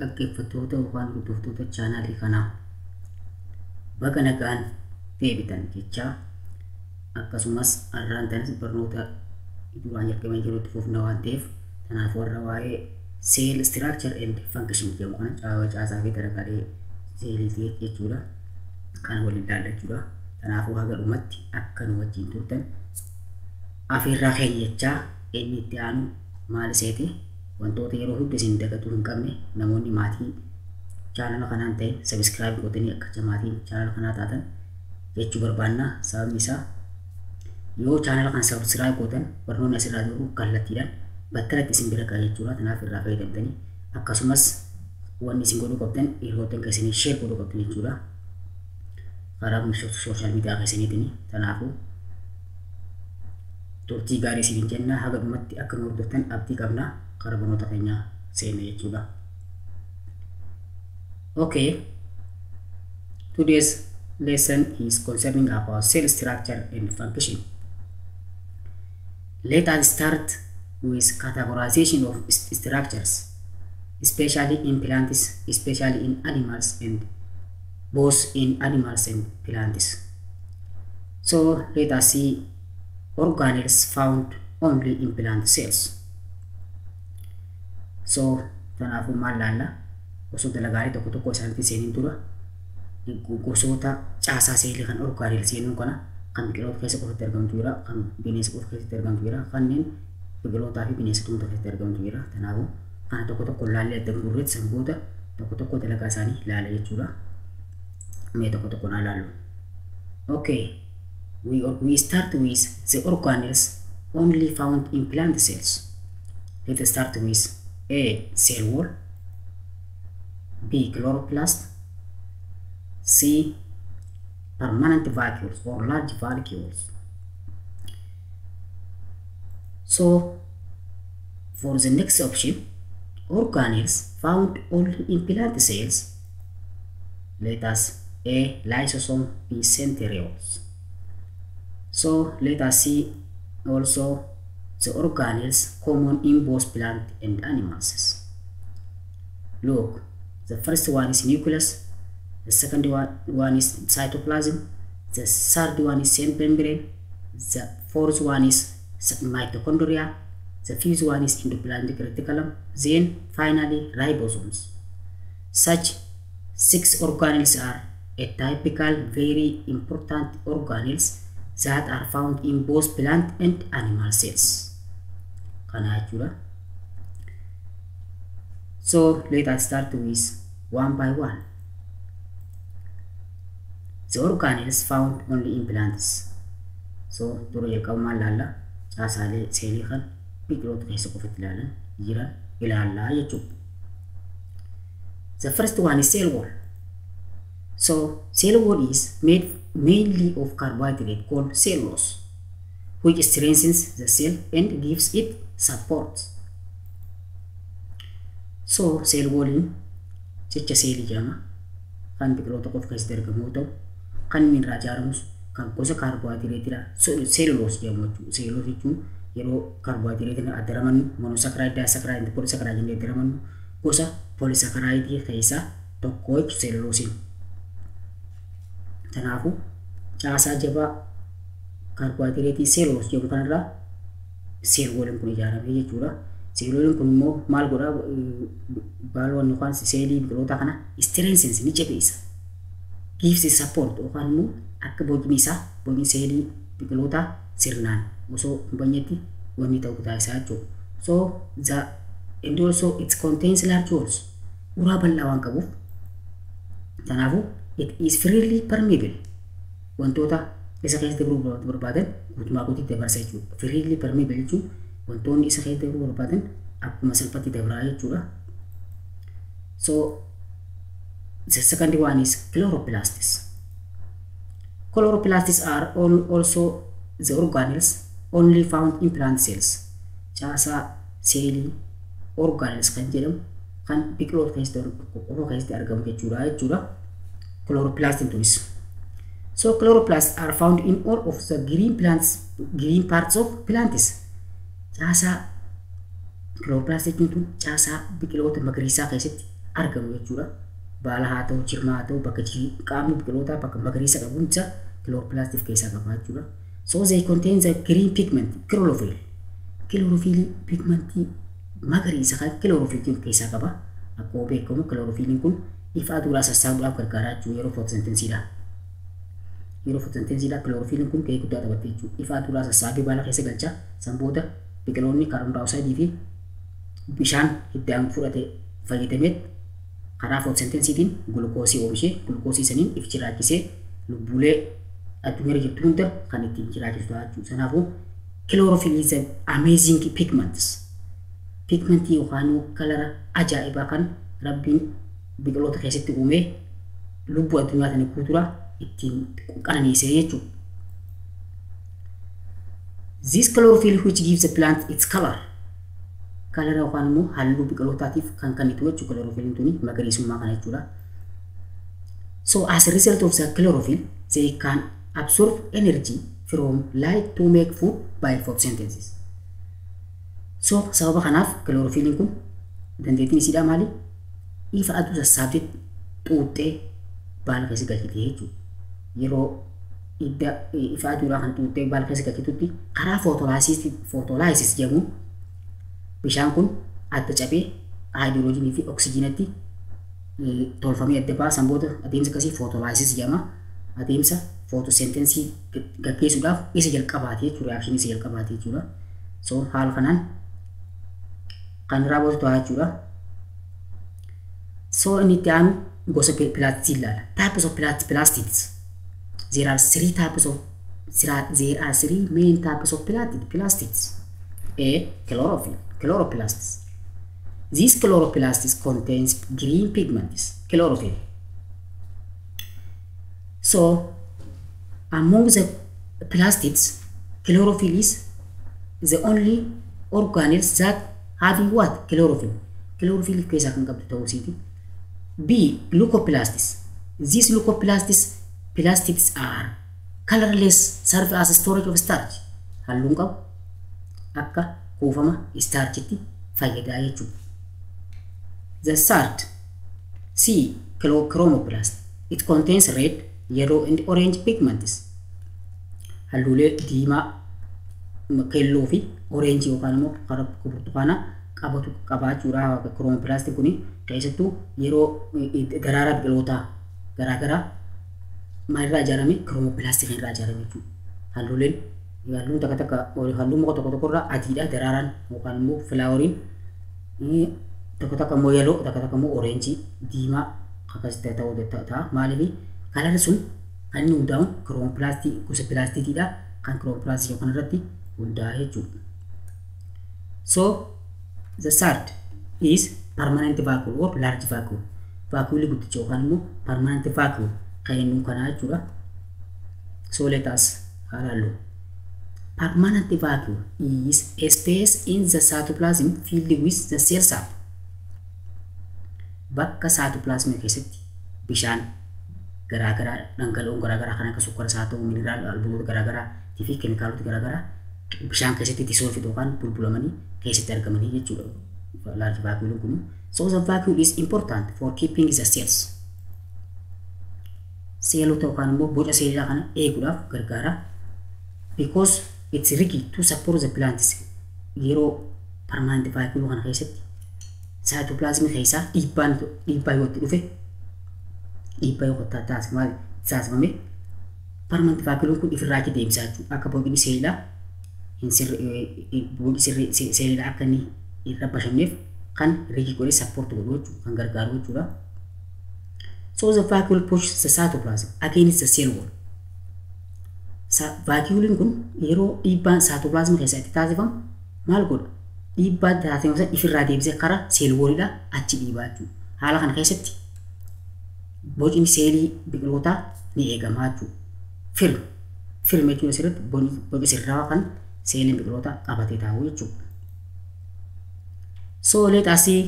Dhaggeeffattoota yookaan hordoftoota chaanaalii kanaa, baga nagaan deebitan jechaa, akkasumas har'aan tanis barnoota duraan jalqabee jirutti fufna waan ta'eef, kanaaf warra waa'ee cell structure and function jedhamu kana, caasaa fi dalagaalee seelii jechuudha, kan waliin ilaalla jechuudha. Kanaafuu haga dhumatti akka nu wajjin turtan afeerraa keenya jechaa, inni itti aanu maal iseeti? Wantoota yeroo hunda isin dagatuu hin qabne, namoonni maatii chaanala kanaan ta'e subscribe gootanii akka maatii chaanala kanaa taatan jechuu barbaanna. Sababni isaa, yoo chaanala kana subscribe gootan barnoonni asirraa jiru kallattiidhaan battalatti isin bira ga'a jechuudha. Kanaaf irraa fayyadamtanii, akkasumas wanni isin godhuu qabdan hiriyoottan keessanii share godhuu qabdan jechuudha, karaa social media keessaniitiin. Kanaafuu turtii gaarii isiniin jenna, haga dhumatti akka nu hordoftan abdii qabna. Karaa barnoota keenyaa seenne jechuudha. Okay, today's lesson is concerning about cell structure and function. Let us start with categorization of structures, especially in plants, especially in animals, and both in animals and plants. So let us see organelles found only in plant cells. So kanaafuu maal laalla? Osoo dalagaalee tokko tokko isaaniitti seeniin dura, gosoota caasaa seelii kan organelles seenuun kana, kan biqiloota keessa qofatti argamtu jira, kan bineensa qofa keessatti argamtu jira, kanneen biqilootaa fi bineensota hunda keessatti argamtu jira. Kanaafuu kana tokko tokko laallee adda gurreetti sanboota tokko tokko dalagaa isaanii ilaala jechuudha. Mee tokko tokko naa laallu. Okay, we start with the organelles only found in plant cells. Let us start with A. Cell wall, B. Chloroplast, C. Permanent vacuoles or large vacuoles. So, for the next option, organelles found only in plant cells, let us A. Lysosome, B. Centrioles. So, let us see also the organelles common in both plant and animals. Look, the first one is nucleus, the second one is cytoplasm, the third one is cell membrane, the fourth one is mitochondria, the fifth one is endoplasmic reticulum, then finally ribosomes. Such six organelles are a typical very important organelles that are found in both plant and animal cells. Kana jechuudha. So let us start with one by one. The organelles found only in plants. So dura jalqaba maal laalla? Caasaalee seelii kan biqiloota keessa qofatti ilaalan jiran ilaallaa jechuudha. The first one is cell wall. So cell wall is made mainly of carbohydrate called cellulose, which strengthens the cell and gives it support. So cell walliin jecha seelii jedhama. Kan biqiloota qofa keessatti argamu yoo ta'u, kan inni irraa ijaaramus kan gosa kaarboohayidireetiidha. Cellulose jedhamu jechuudha. Cellulose jechuun yeroo kaarboohayidireetiin adda ramannu monosaccharide, disaccharide, polysaccharide jennee adda ramannu, gosa polysaccharide keessaa tokko jechuudha cellulosiin. Kanaafuu caasaa jabaa kaarboohayidireetii cellulose jedhamu kanarraa cell walliin kun ijaarame jechuudha. Cell walliin kun immoo maal godhaa? Baaloon yookaan seelii biqiloota kana strengthens, ni jabeessa. Gives support yookaan immoo akka bocni isaa, bocni seelii biqilootaa sirnaan osoo hin banyetti wanni ta'u taasisaa jechuudha. So the and also it contains large holes. Uraa bal'aa waan qabuuf, kanaafuu it is freely permeable. Wantoota isa keessatti barbaadan guutumaa guutuutti dabarsa jechuudha. Freely permeable jechuun wantoonni isa keessatti barbaadan akkuma salphatti dabraa jechuudha. So the second one is chloroplasts. Chloroplasts are also the organelles only found in plant cells. Caasaa seelii organelles kan jedhamu kan biqiloota keessatti qofa keessatti argamu jechuudha. Chloroplastin tunis. So chloroplasts are found in all of the green plants, green parts of plants. Caasaa chloroplast jechuun tun caasaa biqiloota magariisaa keessatti argamu jechuudha. Baala haa ta'u, jirma haa ta'u, bakka qaamni biqilootaa bakka magariisa qabu hunda kilooroppilaastii of keessaa qaba jechuudha. So they contain the green pigment chlorophyll. Chlorophyll pigmentii magariisa kan chlorophyll of keessaa qaba. Akkuma beekamu chlorophyllin kun ifa aduudhaa sassaabuudhaaf gargaara jechuudha yeroo photosynthesiidha. Yeroo photosynthesiidha chlorophyllin kun gahee guddaa taphata jechuudha. Ifa aduudhaa sassaabee baala keessa galcha. San booda biqiloonni kaarboon daayooksaayidii fi bishaan hiddaan fudhate fayyadamee karaa photosynthesiitiin gulukoosii oomishee gulukoosii saniin if jiraachisee lubbuulee addunyaarra jirtu hunda kan ittiin jiraachisu ta'a jechuudha. Kanaafuu chlorophyll is amazing pigments. Pigmentii yookaan kalara ajaa'ibaa kan rabbiin biqiloota keessatti uumee lubbuu addunyaa tana guutuudha ittiin qananiisee jechuudha. This chlorophyll which gives the plant its color. Kalara yookaan immoo halluu biqilootaatiif kan kennitu jechuudha chlorophyllin tuni magariisummaa kana jechuudha. So as a result of the chlorophyll, they can absorb energy from light to make food by photosynthesis. So sababa kanaaf chlorophyllin kun dandeettiin isiidhaa maali? Ifa aduu sassaabdee xuuxxee baala keessa galchite jechuudha. Yeroo idda ifa aduudhaa kan xuuxxee baala keessa galchitutti karaa photolysis jedhamuun bishaan kun adda cabee haayidiroojiinii fi oksijiinatti tolfamee adda baasan booda adeemsa akkasii photolysis jedhama. Adeemsa photosynthesis gaggeessuudhaaf isa jalqabaati jechuudha. Reakshinii isa jalqabaati jechuudha. So haala kanaan kan raawwatu ta'a jechuudha. So inni itti aanu gosa pilaastii ilaala. Types of plastids. There are three main types of plastids. A. Chlorophyll. Chloroplasts. These chloroplasts contains green pigments, chlorophyll. So among the plastids, chlorophyll is the only organelles that having what? Chlorophyll. Chlorophyll keessaa kan qabdu ta'uu isiiti. B. Leucoplasts. These leucoplasts plastids are colorless, serve as storage of starch. Halluun qabu akka kuufama starchitti fayyadaa jechuudha. The third, C. Chromoplast. It contains red, yellow and orange pigments. Halluulee diimaa, keelloo fi orange yookaan immoo karaa burtukaanaa qabatu qabaachuudha. Chromoplast kun keessattuu yeroo daraaraa biqilootaa garaagaraa maalirraa ijaarame? Chromoplast kan irraa ijaarame jechuudha. Halluuleen halluun takka takka halluu muka tokko tokko irraa adiidha daraaraan yookaan immoo flower-iin tokko takka immoo yellow, takka takka immoo orange, diimaa akkasitti ta'uu ta'a. Maaliif kalarri sun kan inni hundaa'u chromoplast gosa pilaastikiidha kan chromoplast yookaan irratti hundaa'e jechuudha. So the third is permanent vacuole or large vacuole. Vacuole guddicha yookaan immoo permanent vacuole kan inni kanaa jechuudha. So let us haa ilaallu. Permanent vacuole is a space in the cytoplasm filled with the cell sap. Bakka cytoplasm keessatti bishaan garaagaraa, dhangala'oon garaagaraa kan akka sukkaara haa ta'u, mineral albuudota garaagaraa fi keemikaalota garaagaraa bishaan keessatti dissolve yookaan bulbulamanii keessatti argamanii jechuudha. Large vacuole kun. So the vacuole is important for keeping the cells. Seelota yookaan immoo boca seelaa kana eeguudhaaf gargaara. Because it's rigid to support the plants. Yeroo permanent vacuole kana keessatti cytoplasm keessaa dhiibbaan dhiibbaa yoo itti dhufe, dhiibbaa yoo taasifame, permanent vacuole kun ifirraa achi deemsaa jechuudha. Akka bocni seelaa hin bocni seelaa akka inni hin rabbashamneef kan rigid godhee support godhu jechuudha, kan gargaaru jechuudha. So the vacuole push the cytoplasm against the cell wall. Vacuoliin kun yeroo dhiibbaan cytoplasm keessaa itti taasifamu maal godha? Dhiibbaa taasifamu sana ifirraa deebisee karaa cell wallidha achi dhiibaa jechuudha. Haala kana keessatti bocni seelii biqilootaa ni eegama jechuudha. Firm. Firm jechuun asirratti boca sirraa kan seeliin biqilootaa qabatee taa'u jechuudha. So let us see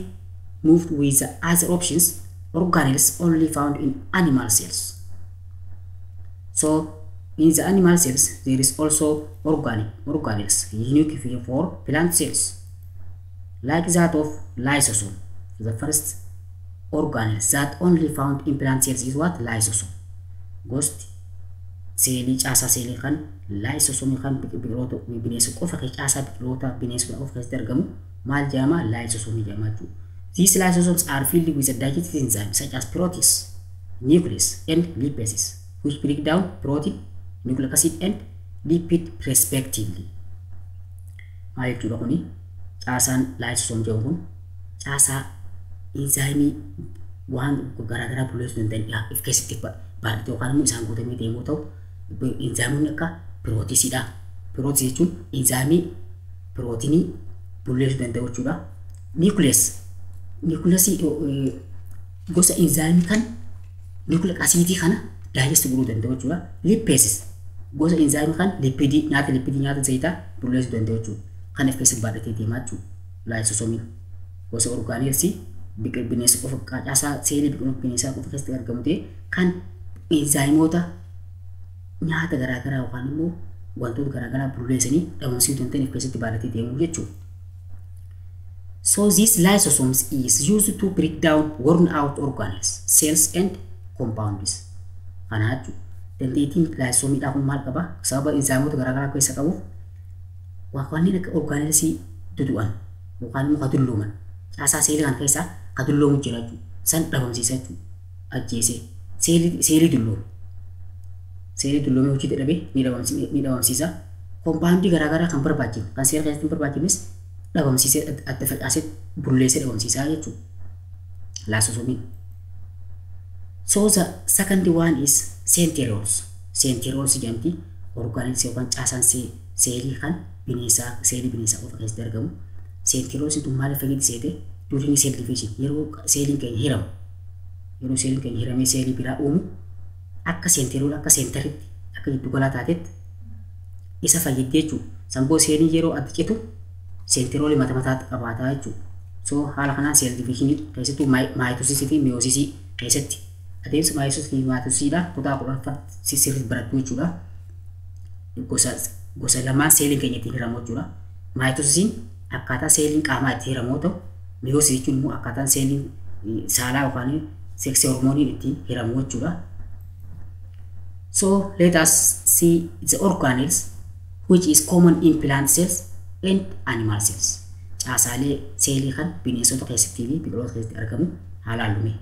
move with the other options, organelles only found in animal cells. So in the animal cells there is also organelles unique for plant cells, like that of lysosome. The first organelle that only found in plant cells is what? Lysosome. Gosti seelii caasaa seelii kan lysosome kan biqiloota bineensa qofa caasaa biqiloota bineensa qofa keessatti argamu maal jedhama? Lysosome jedhama jechuudha. These lysosomes are filled with a digestive enzyme such as protease, nuclease, and lipases, which break down protein, nucleic acid, and lipid respectively. Maal jechuudha kuni? Caasaan lysosome jedhamu kun caasaa enzaayimii waan garaagaraa bulleessuu danda'an of keessatti baadhate yookaan immoo isaan guutamee deemuu ta'u enzaayimoonni akka pirootiisiidha. Pirootiis jechuun enzaayimii pirootinii bulleessuu danda'u jechuudha. Nuclease niikulasii gosa enzaayimii kan nucleic asiidii kana digest godhuu danda'u jechuudha. Lipases gosa enzaayimii kan lipidii nyaata lipidii nyaata zayitaa bulleessuu danda'u jechuudha. Kan of keessatti baadhatee deemaa jechuudha. Lysosoomiin gosa organellesii bineensa qofa caasaa seelii bineensaa qofa keessatti argamu ta'ee kan enzaayimoota nyaata garaagaraa yookaan immoo wantoota garaagaraa bulleessanii dhabamsiisuu danda'an of keessatti baadhatee deemuu jechuudha. So this lysosomes is used to break down worn out organelles, cells and compounds. Kana jechuudha. Dandeettiin lysosoomiidhaa kun maal qaba? Sababa enzaayimoota garaagaraa keessa qabuuf kanneen akka organellesii dudu'an yookaan immoo ka dullooman caasaa seelii kana keessaa ka dulloomu jira jechuudha. San dhabamsiisa jechuudha. Ajjeesee seelii dulloomu. Seelii dulloomee hojii dadhabee ni dhabamsiisa. Compoundii garaagaraa kan barbaachifne kan seera keessatti hin barbaachifnes dhabamsiisee adda facaasee bulleessee dhabamsiisaa jechuudha. Lysosoomiin. So the second one is centrioles. Centrioles jedhamti organelles yookaan caasaan seelii kan bineensaa seelii bineensaa qofa keessatti argamu. Centrioles tun maaliif fayyadi seete? During cell division, yeroo seeliin keenya hiramu, yeroo seeliin keenya hiramee seelii biraa uumu, akka centriole akka centeritti akka giddu galaa taatetti isa fayyaddi jechuudha. Sanboo seeliin yeroo adda citu centriole mata mataatti qabaataa jechuudha. So haala kanaan cell divisionii keessattuu maayitosisii fi miyoosisii keessatti adeemsa maayitosisii fi maayitosisiidha kutaa 10ffaa sirriitti barattu jechuudha. Gosa lamaan seeliin keenya ittiin hiramu jechuudha. Maayitosisiin akkaataa seeliin qaamaa itti hiramu yoo ta'u, miyoosisii jechuun immoo akkaataan seeliin saalaa yookaan seeksii hormooniin ittiin hiramu jechuudha. So let us see the organelles which is common in plant cells and animal cells. Caasaalee seelii kan bineensota keessattii fi biqiloota keessatti argamu haa laallume.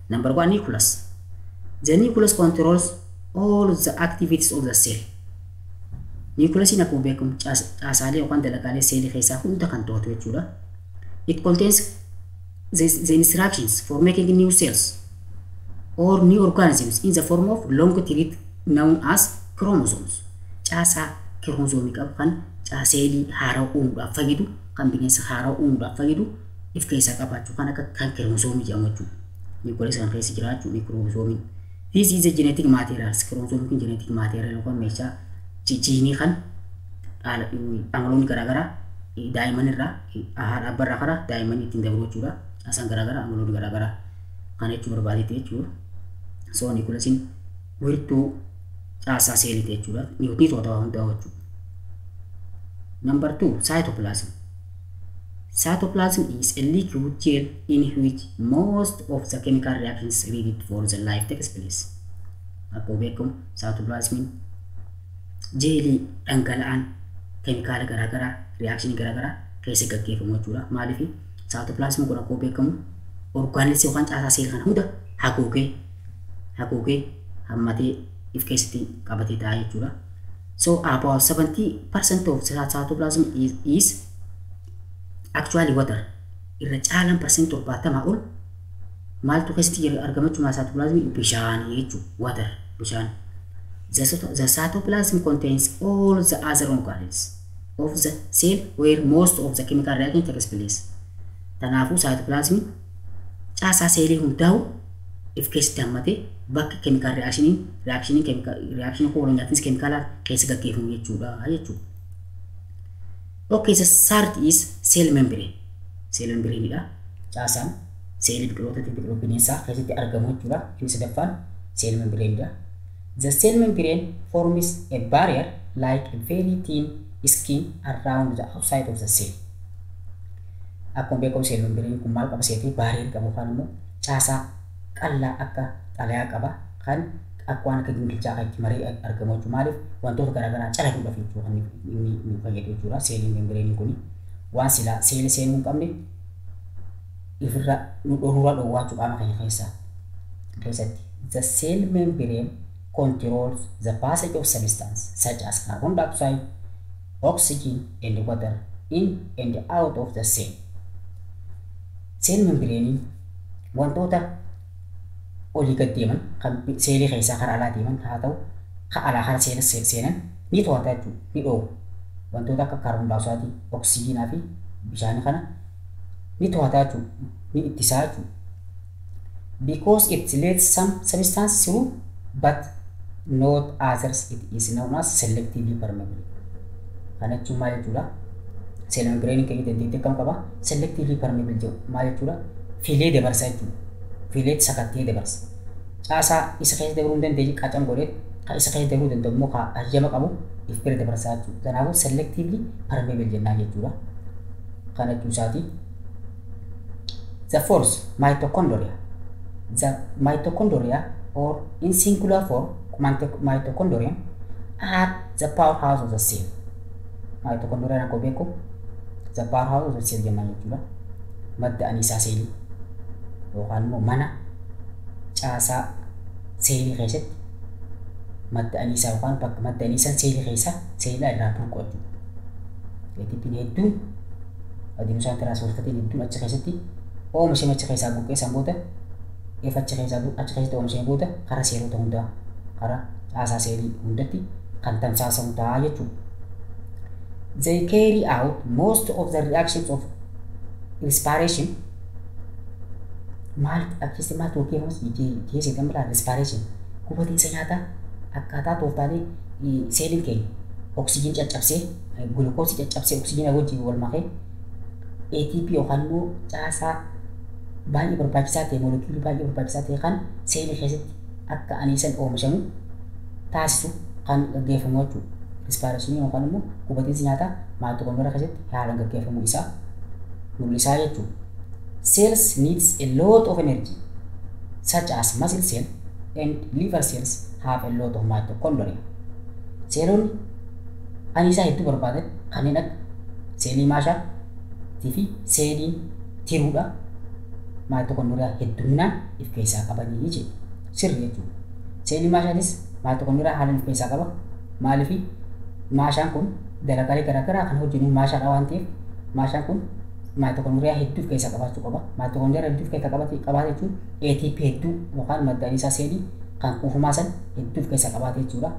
Number one, nucleus. The nucleus controls all the activities of the cell. Nucleusiin akkuma beekamu caasaalee yookaan dalagaalee seelii keessaa hunda kan to'atu jechuudha. It contains the instructions for making new cells or new organisms in the form of long thread known as chromosomes. Caasaa kiroomozoomii qabu kan seelii haaraa uumuudhaaf fayyadu kan bineensa haaraa uumuudhaaf fayyadu if keessaa qabaachuu kan akka kan kiroomozoomii jedhamu jechuudha. Nucleus kan keessa jiraachuu ni kiromozoomiin. This is a genetic materials. Kiromozoomiin kun genetic material yookaan meeshaa jiinii kan amaloonni garaagaraa daa'imman irraa haadha abbaa irraa karaa daa'imman ittiin dabru jechuudha. Caasaan garaagaraa amaloonni garaagaraa kana jechuu barbaadetti jechuudha. So nucleusiin wiirtuu caasaa seeliiti jechuudha. Ni to'ata waa hundaa jechuudha. Number two, cytoplasm. Cytoplasm is a liquid gel in which most of the chemical reactions needed for the life takes place. Akkuma beekamu cytoplasmiin jeelii dhangala'aan keemikaala garaagaraa reactionii garaagaraa keessa gaggeeffamu jechuudha. Maaliif? Cytoplasmiin kun akkuma beekamu organellesii yookaan caasaa seelii kana hunda haguugee hammatee if keessatti qabatee ta'a jechuudha. So about 70% of cytoplasm is actually water. Irra caalaan 70% ol maaltu keessatti argama jechuudha cytoplasm? Bishaan jechuudha. Water, bishaan. The cytoplasm contains all the other organelles of the cell where most of the chemical reaction takes place. Kanaafuu cytoplasm caasaa seelii hundaa'u if keessatti hammatee bakka chemical reactioniin koolonyaatinis keemikaalaa keessa gaggeeffamu jechuudha. Okay, the third is cell membrane. Cell membrane dha. Caasaan seelii biqiloota biqiloota bineensaa keessatti argamu jechuudha. Inni sadaffaan cell membrane dha. The cell membrane forms a barrier like a very thin skin around the outside of the cell. Akkuma beekamu cell membrane kun maal qaba seetee? Barrier qaba yookaan immoo Caasaa qal'aa akka xalayaa qaba kan akka waan akka gingilchaa kan itti maree argamu jechuudha. Maaliif wantoota garaagaraa calaluudhaaf jechuudha kan inni nu fayyadu jechuudha. Seeliin membireeniin kun waan silaa seelii seenuu hin qabne ifirra nu nurraa dhoowwaa jechuudha qaama keenya keessatti. The cell membrane controls the passage of substance such as carbon dioxide, oxygen and water in and out of the cell. Cell membrane wantoota olii gad deeman kan seelii keessaa karaa alaa deeman haa ta'u kan alaa karaa seela seenan ni to'ata jechuudha, ni dhoowwa. Wantoota akka kaarboon daayoksaayiidii, oksijiinaa fi bishaan kana ni to'ata jechuudha, ni ittisaa jechuudha. Because it lets some substance through but not others, it is known as selectively permeable. Kana jechuun maal jechuudha? Cell membrane keenya dandeettii akkam qaba? Selectively permeable jedhu maal jechuudha? Filee dabarsa jechuudha. Filee sakattee dabarsa. Caasaa isa keessa dabruu hin dandeenye qacam godhee kan isa keessa dabruu danda'u immoo kan hayyama qabu if bira dabarsaa jechuudha. Kanaafuu selectively permeable jennaan jechuudha. Kana jechuu isaati. The fourth, mitochondria. The mitochondria, or in singular form mitochondria, are the powerhouse of the cell. Mitochondria akkuma beekamu the powerhouse of the cell jennaan jechuudha. Madda anniisaa seelii yookaan immoo mana caasaa seelii keessatti madda anniisaa yookaan bakka madda anniisaan seelii keessaa seelii irraa burqu jechuudha. ATP'n hedduun adeemsaan tiraanspoortatiin hedduun achi keessatti oomishame achi keessaa burqee san booda if achi keessaa achi keessatti oomishame booda karaa seelota hundaa karaa caasaa seelii hundatti kan tamsaasamu ta'a jechuudha. They carry out most of the reactions of respiration. Maal akkasitti maaltu gaggeeffamus keessatti kan biraa respiration, gubatiinsa nyaataa, akkaataa tooftaalee seeliin keenya oksijiin caccabsee, gulukoosii caccabsee, oksijiina wajjin wal makee ATP yookaan immoo caasaa baay'ee barbaachisaa ta'e, moolekuulii baay'ee barbaachisaa ta'e kan seelii keessatti akka anniisaan oomishamu taasisu kan gaggeeffamu jechuudha. Respirationii yookaan immoo gubatiinsi nyaataa maayitokoondiriyaa keessatti haalaan gaggeeffamu isaa mul'isaa jechuudha. Cells needs a lot of energy, such as muscle cell and liver cells have a lot of mitochondria. Seelonni anniisaa hedduu barbaadan kanneen akka seelii maashaa fi seeliin tiruudha maayitokoondiriyaa hedduminaan of keessaa qabanii jechuudha. Sirri jechuudha. Seelii maashaatis maayitokoondiriyaa haalaan of keessaa qaba. Maaliif maashaan kun dalagaalee garaagaraa kan hojjennu maashaadha waan ta'eef maashaan kun maayitokoondiriyaa hedduu of keessaa qabaachuu qaba. Maayitokoondiriyaa hedduu of keessaa qabaate jechuun ATP hedduu yookaan madda anniisaa seelii kan kuufamaa san hedduu of keessaa qabaate jechuudha.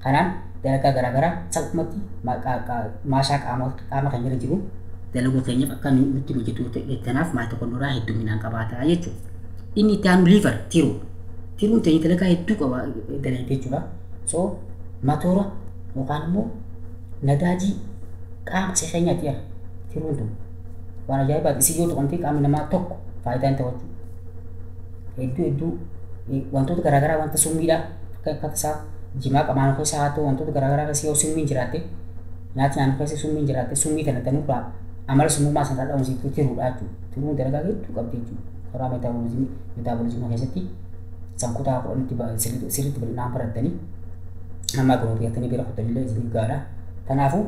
Kanaan dalagaa garaagaraa salphumatti maashaa qaama keenya irra jiru dalaguu keenyaaf akka nutti mijatu kanaaf maayitokoondiriyaa hedduminaan qabaata jechuudha. Inni itti aanu liver, tiruu. Tiruun teenya dalagaa hedduu qaba dalagee jechuudha. So matoora yookaan immoo nadaajii qaama keenyaati jira tiruun tun. Waan ajaa'ibaati, isii yoo tuqamtee qaamni namaa tokko faayidaa hin ta'u jechuudha. Hedduu hedduu wantoota garaagaraa, wanta summiidha akka tasaa jimaa qamaan keessa haa ta'u, wantoota garaagaraa keessa yoo summiin jiraatte, nyaata nyaannu keessa summiin jiraatte, summii kana tanurraa amala summummaa sanarraa dhabamsiiftuu tiruudha jechuudha. Tiruun dalagaa hedduu qabdi jechuudha. Karaa meetaaboolizimii keessatti sankutaa 10tti sirriitti bal'inaan barattanii amma akkuma beektanii bira kuttanillee isiniif gahaadha. Kanaafuu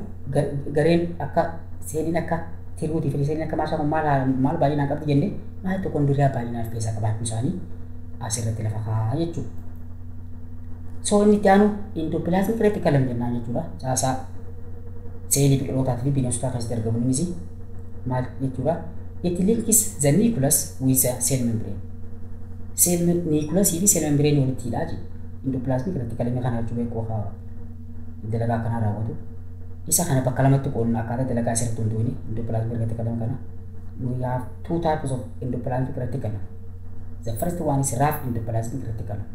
gareen akka seeliin akka tiruutii fi seeliin akka maashaa kun maal maal baay'inaan qabdi jennee, maayitokoondiriyaa baay'inaan of keessaa qabaachuu isaanii asirratti lafa kaa'aa jechuudha. So inni itti aanu endoplasmic reticulum jennaan jechuudha. Caasaa seelii biqilootaa fi bineensotaa keessatti argamu innis maal jechuudha? It links the nucleus with the cell membrane. Cell nucleus fi cell membrane walitti hidhaa jechuudha. Endoplasmic reticulum kana jechuudha beekuu dalagaa kanaa raawwatu. Isa kana bakka lamatti qoodna akkaataa dalagaa isirratti hundoofne endoplasmic reticulum kana. We have two types of endoplasmic reticulum. The first one is rough endoplasmic reticulum.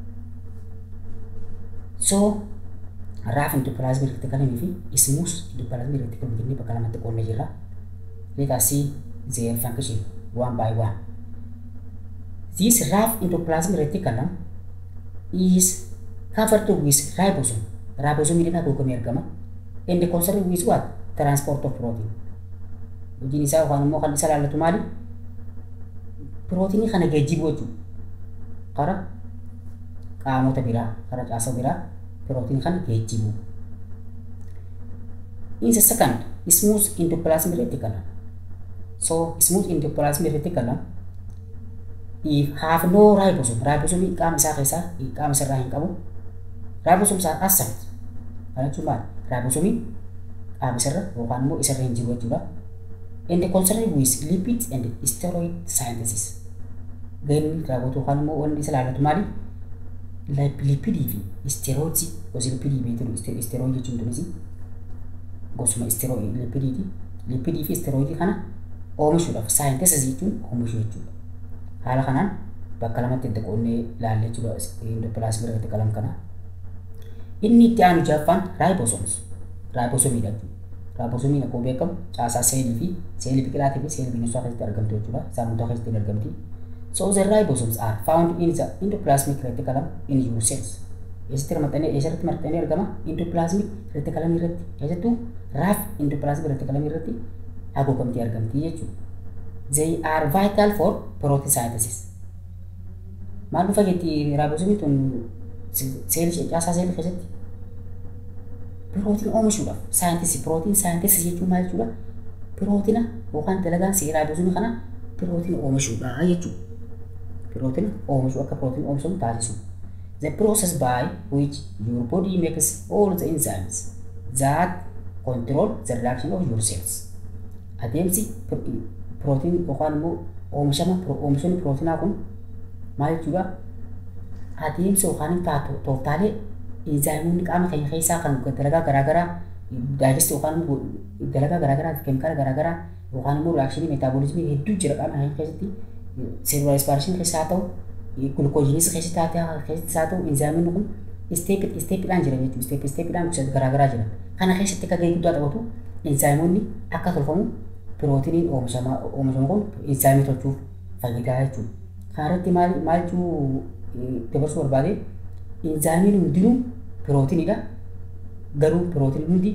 So rough endoplasmic reticulum fi smooth endoplasmic reticulum jennee bakka lamatti qoodne jirra. Let us see their function one by one. This rough endoplasmic reticulum is covered with ribosome. Ribosome jedhama haguugamee argama. And concerned with what? Transport of protein. Hojiin isaa yookaan immoo kan isa laallatu maali? Pirootinii kana geejjibuu jechuudha. Karaa qaamota biraa, karaa caasa biraa pirootinii kana geejjibuu. In the second, smooth endoplasmic reticulum. So smooth endoplasmic reticulum if have no ribosome, ribosome qaama isaa keessaa qaama isarraa hin qabu. Ribosomes are absent. Kana jechuun maali? Ribosome qaama isarra yookaan immoo isarra hin jiru jechuudha. And concerned with lipids and steroid synthesis. Gaheen raawwatu yookaan immoo wanni isa ilaallatu maali? Lipidii fi steroids, gosa lipidii beektu, steroid jechuun tunis gosuma steroid lipidiiti. Lipidii fi steroidii kana oomishuudhaaf, synthesis jechuun oomishuu jechuudha. Haala kanaan bakka lamatti adda qoodnee ilaalle jechuudha endoplasmic reticulum kana. Inni itti aanu jaffaan ribosomes. Ribosomiidha jechuudha. Ribosomiin akkuma beekamu caasaa seelii fi seelii biqilaatii fi seelii bineensotaa keessatti argamtu jechuudha. Isaan hundaa keessatti argamti. So the ribosomes are found in the endoplasmic reticulum in your cells. Eessatti maxxanee, eessatti maxxanee argama? Endoplasmic reticulum irratti. Eessattuu? Rough endoplasmic reticulum irratti haguugamtee argamti jechuudha. They are vital for protein synthesis. Maal nu fayyaddi ribosomiin tun seelii, caasaa seelii keessatti? Pirootiin oomishuudhaaf. Synthesis, protein synthesis jechuun maal jechuudha? Pirootina yookaan dalagaan ribosomii kana pirootiin oomishuudha jechuudha. Pirootina oomishuu, akka pirootiin oomishamu taasisu. The process by which your body makes all the enzymes that control the reaction of your cells. Adeemsi pirootiin yookaan immoo oomishama oomishoonni pirootinaa kun maal jechuudha? Adeemsa yookaan tooftaalee enzaayimoonni qaama keenya keessaa kan dalagaa garaagaraa digest yookaan dalagaa garaagaraa, keemikaala garaagaraa yookaan immoo reactionii metabolismii hedduu jira qaama keenya keessatti, cellular respiration keessa haa ta'u, gluconeogenesis keessatti haa ta'u, enzaayimoonni kun step stepiidhaan jiran jechuudha. Step stepiidhaan gosa garaagaraa jiran. Kana keessatti akka gahee guddaa taphatu enzaayimoonni akka tolfamu pirootiniin oomishamu kun enzaayimii tolchuuf fayyadaa jechuudha. Kana irratti maal maal jechuu dabarsuu barbaade? Enzaayimiin hundinuu pirootiniidha. Garuu pirootiin hundi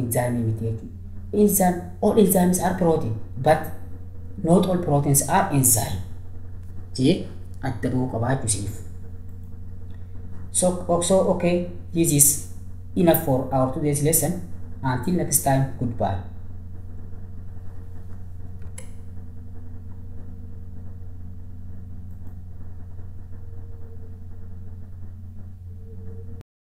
enzaayimii miti jechuudha. Enzyme, all enzymes are protein, but not all proteins are enzyme. Jee adda bahuu qabaa jechuudha. So okay, this is enough for our today's lesson. Until next time, goodbye.